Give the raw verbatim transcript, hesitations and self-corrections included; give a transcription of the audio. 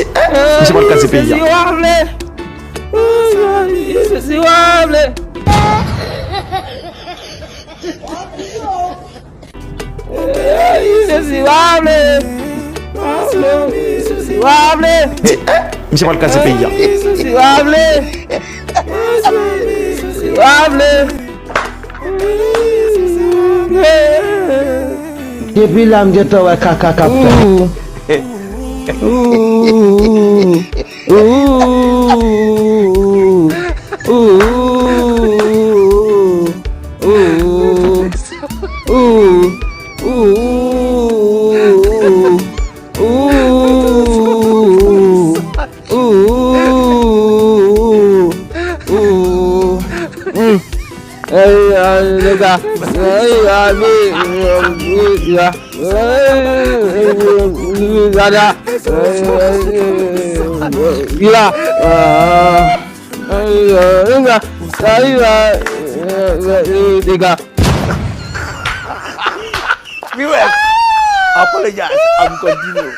Misye pral kraze peyi a. Si w a vle. Si w a vle. Si w a vle. Si w a vle. Misye pral kraze peyi a. Si w a vle. Si w a vle. Depi la m gentan wè kaka k ap fèt. Viewers, apologize, I'm continue.